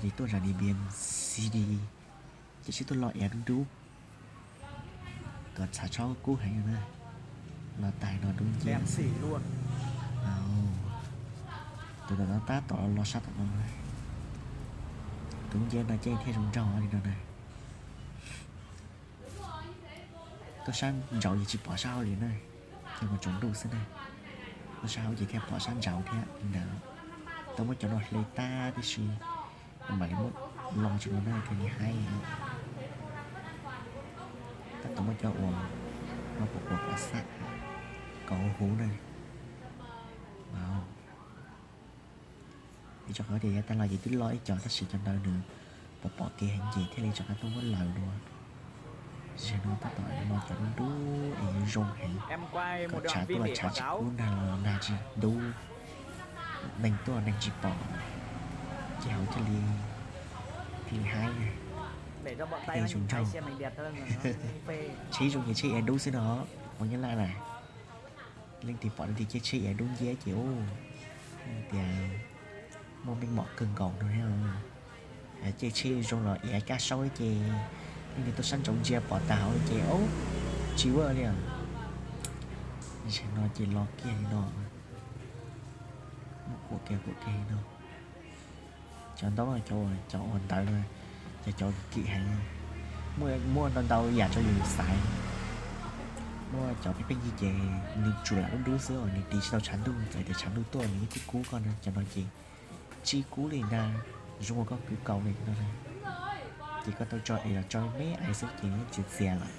Ces tuaj zam Điện Biên City, ces sib tuaj lo iav dub dub kom txhav tshab kub heev na. Los tag no dub nciab. Tus ntawm no tab tom los sab tom no. Dub nciab no ces thiaj zoo nraug li no na. Tuaj sab nraud ces tsis pom sab hauv li na, ces mus tsaus ntuj xwb na. Tuaj sab hauv ces thiaj pom sab nraud thiab li ntawd. Tau muab cov no hle tag tib si, mam li muab lo tso no na thiaj li haib. Tab tom muab cov uas no puas kuam kom xab, kom huv huv na. Vim rau qhov tias yav tag los ces twb lo ib co tab sis cov ntawd nws pom pom kev heev ces thiaj li rov qab tuaj muab laws dua. Zaum no tab tom lo cov dub dub es zoo heev, kom tshav tuaj los tshav tsis kub, nag los nag tsis ntub, neeg tuaj neeg tsis pom, ces hauv thiaj li, thiaj li haib na, thiaj li zoo nraug. Tsheb zoo ces tsheb iav dub xwb no, hmoob Nyab Laj na. Leej twg pom leej twg caij tsheb iav dub nciab ces ub, tias muaj meej mom kawg nkaus no thiab. Caij tsheb zoo los iav kaj saub ces leej twg tuaj sab nraud ntsia pom tag hauv ces ub, tsis ua li. Zaum no ces los kiag li no, muab kuam kiag kuam kiag li no. Cov ntaub, cov, cov uas ntawd, cov, cov kim heev, muaj ntau ntau yam rau yus xaiv. Muaj cov pheej pheej yig ces nws tsuas lam dub dub xwb, nws tiv tsis tau tshav ntuj, txawm tias tshav ntuj tuaj nws yeej kub kub koj na. Cov no ces tsis kub li ntag, zoo ua koj kwv kaus li no. Ces koj tau tso es los tso me ais xwb ces yeej txias txias lawm.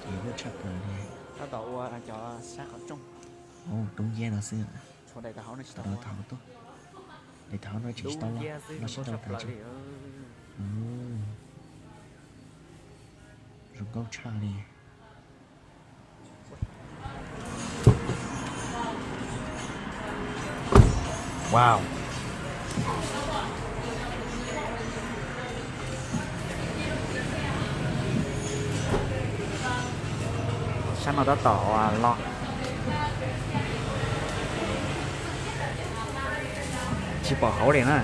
Ces lub tshaj plaws li. Tab tom ua cov sab qhov rooj, dub nciab no xwb. Daim tag hauv no tuaj, daim tag hauv no tsis tau los, los sib tau tas tso. Zoo nkauj tshaj li. Wow. Sab no tab tom los, tsis pom hauv li na.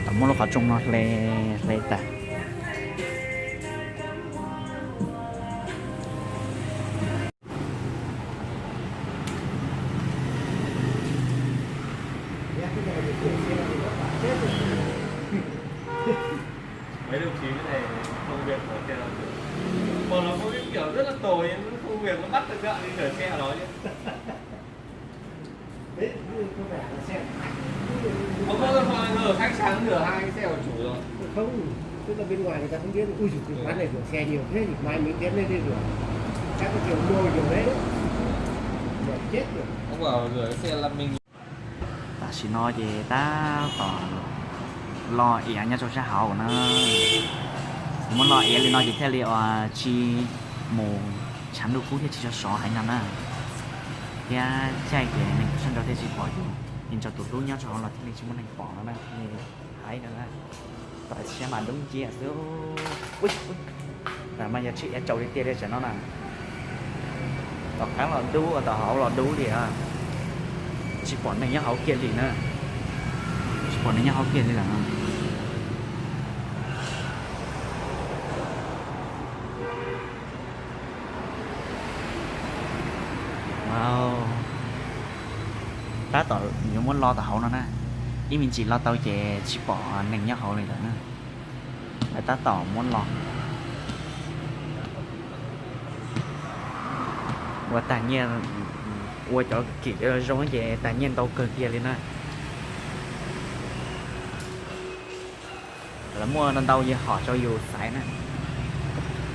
Tau muab lub qhov rooj no hle, hle tas. Mấy đồng chí cái này công việc của xe nó, còn nó có cái kiểu rất là tồi nhưng cái công việc nó bắt được gạo đi rửa xe đó chứ. Đấy, không phải là xe. Không có, ở khách sạn rửa hai cái xe của chủ rồi. Không, tức là bên ngoài người ta không biết, ui dồi, quán này rửa xe nhiều thế thì mai mình đến đây đi rửa. Các cái trường mua nhiều đấy. Rửa chết rồi. Không bảo rửa xe là mình. Tam sim no ces tab tom lo iav nyob rau sab hauv na. Muab lo iav li no ces thiaj li tsis mus, tshav ntuj kub thiaj tsis tso sov heev no na. Thiab caij ces neeg sab nraud thiaj tsis pom yus, yeej rau tus hlub nyob rau hauv los thiaj li tsis muaj neeg pom no na, thiaj li haib no na. Tom siab mas dub nciab xwb. Mas yog tsheb iav tsaus li tiag li tam no na. Tom qab los dub, tom hauv los dub li. Tsis pom neeg nyob hauv kiag li na. Tsis pom neeg nyob hauv kiag li lawm. Tab tom yuav muab lo tom hauv no na, ib me ntsis lo tau ces tsis pom neeg nyob hauv li lawm na. Tab tom muab lo. Ua tag nyiaj, ua cov kim zoo ces tag nyiaj ntau kawg kiag li na. Lawv muaj ntau ntau yam hom rau yus xaiv na.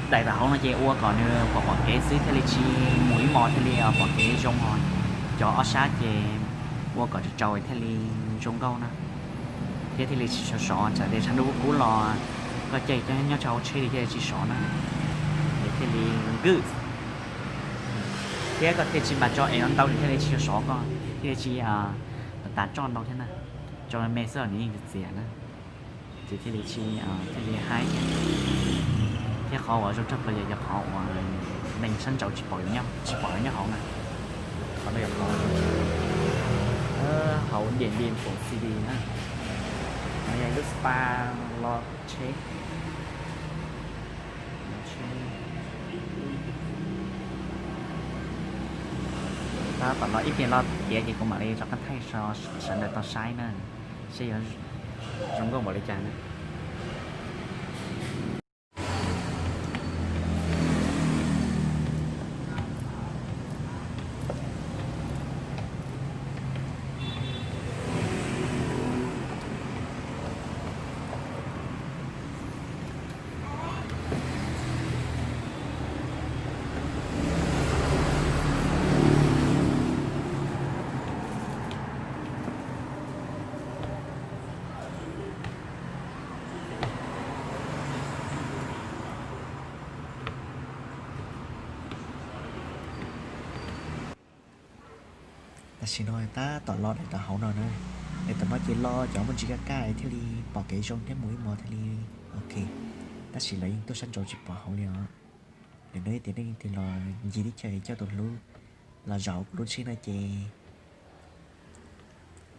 Daim tom hauv no ces ua kom nws pom pom kev xwb thiaj li tsis mus ib hmos thiaj li pom kev zoo os. Cov ob sab ces ua kom tsaus tsaus thiaj li zoo nkauj na, thiab thiaj li tsis sov sov, tsam tias tshav ntuj kub kub los koj caij nyob rau hauv tsheb li thiaj li tsis sov na. Thiaj li good. Thiab koj thiaj tsis npam tso es no ntau nws thiaj li tsis sov koj, thiaj li tsis tas tso ntau thiab na. Tso me xwb los nws yeej txias na, ces thiaj li tsis, thiaj li haib thiab. Thiab qhov uas zoo tshaj plaws yog qhov uas neeg sab nraud tsis pom, tsis pom nyob hauv na. Qhov no yog qhov hauv Điện Biên Phủ City na. No yog ib lub spa los tsheb. Tab tom los ib pliag los tiav ces kuv mam li rov qab thaij rau sawv daws tau saib na, seb yuav zoo nkauj npaum li cas na. Tam sim no tab tom los daim tom hauv no na, daim tom no ces los cov muaj ntsis kaj kaj thiaj li pom kev zoo thiab mus ib hmos thiaj li ok. Tab sis lawv yeej tuaj sab nraud tsis pom hauv li os. Lwm hnub yog tias nej leej twg los ncig teb chaws coj tus hlub los zaum kuv lub tsheb no ces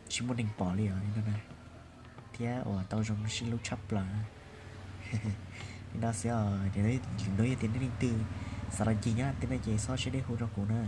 tsis muaj neeg pom li os no na, thiab uas tau zoo sib hlub tshaj plaws. Li no xwb os, lwm hnub yog tias nej leej twg xav los ncig nyob tej no ces txhob siab deb hu rau kuv na.